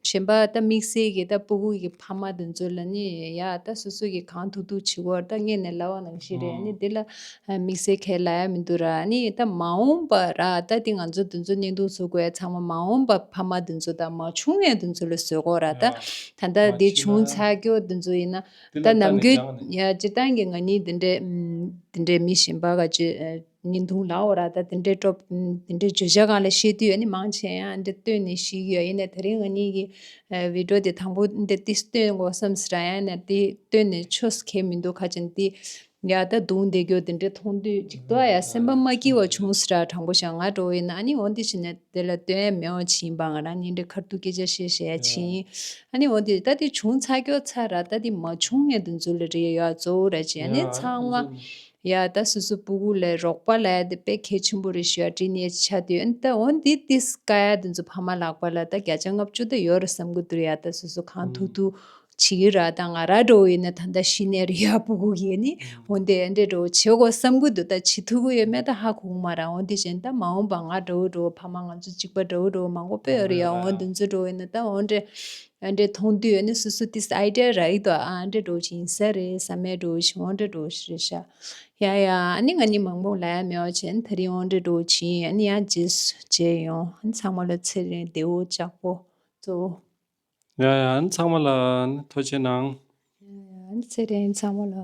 གཞན་པ་ད་དམིགས་བསལ་གྱི་ད་སྤུ་གུ་གི་ཕ་མ་དེ་ཚོ་ལ་ནི་ཡ་ད་སོ་སོ་གི་གང་ཐུབ་ཐུབ་བྱེད་དགོས་ར། ད་སྔོན་ནས་ལབ་པ་ནང་བཞིན་རེད། ཨ་ནི་འདི་ལ་དམིགས་བསལ་ཁས་ལ་ཡ་མི་འདུག་ར། ཨ་ནི་ད་མ་འོངས་པ་ར་ད་འདི་ང་ཚོ་དེ་ཚོ་བརྙན་ཐུང་བཟོ་དགོས་ཡ་ཚང་མ་མ་འོངས་པ་ཕ་མ་དེ་ཚོ་དང་མ་བྱུང་ཡ་དེ་ཚོ་ལ་བཟོ་དགོས་ར། ད་ད་ལྟ་འདི་བྱུང་ཚར་རྒྱུ་དེ་ཚོ་ཡིན་ན་ད་ནམ་རྒྱུན་ཡ་སྤྱིར་བཏང་གི་ང་གཉིས་འདི་འདྲའི་འདི་འདྲའི་མི་གཞན་པ་ག་ཅིག་བརྙན་ཐུང་ལབ་འོ་ར། ད་དེ་འདྲའི་ཀྲོབ་དེ་འདྲའི་བརྗོད་བྱ་སྒང་ལ་བཤད་དུས་ཨ་ནི་མང་ཆེ་ཡང་འདི་བཏོན་ནས་ཤེས་ཀྱི་ཡོད། ཡིན་ནའི་དེ་རིང་ང་གཉིས་ཀྱི་བི་ཌིའོ་དེ་དང་པོ་འདི་ཏིས་བཏོན་དགོས་བསམ་ཟེར་ཡང་ནས་དེ་བཏོན་ནས་ཆོས་ཁེལ་མི་འདུག་ཁ་ཅན་དེ་ཡ་ད་དུང་བསྡད་རྒྱུ་དེ་འདྲའི་མཐོང་དུས་ཅིག་ཏོ་ཡ་སེམས་པ་མ་སྐྱིད་པ་བྱུང་ཟེར་ར། དྲང་པོ་བཤད་ང་འགྲོ་ཡིན་ན་ཨ་ནི་འོ་འདི་བྱས་ནས་དེ་ལ་བཏོན་ཡ་མེད་པ་ཅིག་ཡིན་པ་ང་རང་ཉིན་རེ་ཁར་ཐུག་སྐད་ཆ་བཤད་བཤད་ཡ་ཕྱིན། ཨ་ནི་འོ་འདི་ད་དེ་བྱུང་ཚར་རྒྱུ་ཚར་ར། ད་དེ་མ་བྱུང་ཡ་དེ་ཚོ་ལ་རེ་ཡ་གཙོ་བོ་ར་ཅིག་ཨ་ནི་ཚང་མ། ཡ་ད་སོ་སོ་སྤུ་གུ་ལ་རོགས་པ་ལ་ཡ་དེ་དཔེ་གལ་ཆེན་པོ་རེད་ཞུ་ཡ་དྲིན་ཡ་ཆ་དུས་ཨ་ནི་ད་འོ་འདི་ཏིས་དཀའ་ཡ་དེ་ཚོ་ཕ་མ་ལག་པ་ལ་ད་བརྒྱ་ཆ་ལྔ་བཅུ་ད་ཡོད་རེད་བསམ་གི་འདུག་ཡ་ད་སོ་སོ་གང་ཐུབ་ཐུབ་བྱེད་ཀྱི་ར། ད་ང་ར་འགྲོ་ཡིན་ན་ད་ད་གཞི་ནས་རེད་ཡ་སྤུ་གུ་གི་ནི་འོ་འདི་ཨ་འདྲས་འགྲོ་བྱེད་དགོས་བསམ་གི་འདུག་ད་བྱེད་ཐུབ་གི་ཡོད་མེད་ད་ཧ་གོ་གི་མ་ར། འོ་འདི་བྱས་ད་མ་འོངས་པ་ང་འགྲོ་འགྲོ་ཕ་མ་ང་ཚོ་གཅིག་པ་འགྲོ་འགྲོ་མང་པོ་དཔེ་ཡོད་རེད་ཡ། འོ་འདི་ཚོ་འགྲོ་ཡིན་ན་ད་འོ་འདྲས། ཨ་འདྲས་མཐོང་དུས་ཨ་ནི་སོ་སོ་ཏིས་ཨའི་ཌི་ཡ་རག་གི་འདུག་ཨ་འདྲས་འགྲོ་ཅིག་ཡིན་ས་རེད་བསམ་ཡས་འགྲོ་ཞིག་འོ་འདྲས་འགྲོ་ཞིག་རེད་ཤག་ཡ་ཡ། ཨ་ནི་ང་གཉིས་མང་པོ་ལབ་ཡ་མེད་པ་བྱས་ཨ་ནི་ད་རིང་འོ་འདྲས་འགྲོ་ཅིག་ཡིན། ཨ་ནི་ཡང་རྗེས་སུ་མཇལ་ཡོང་། ཨ་ནི་ཚང་མ་ལ་ཚེ་རིང་བདེ་པོ་ལྕགས་པོ་གཙོ་བོ། ཡ་ཡ། ཨ་ནི་ཚང་མ་ལ་ཨ་ནི་ཐུགས་རྗེ་གནང་། ཡ་ཡ། ཨ་ནི་ཚེ་རིང་ཚང་མ་ལ།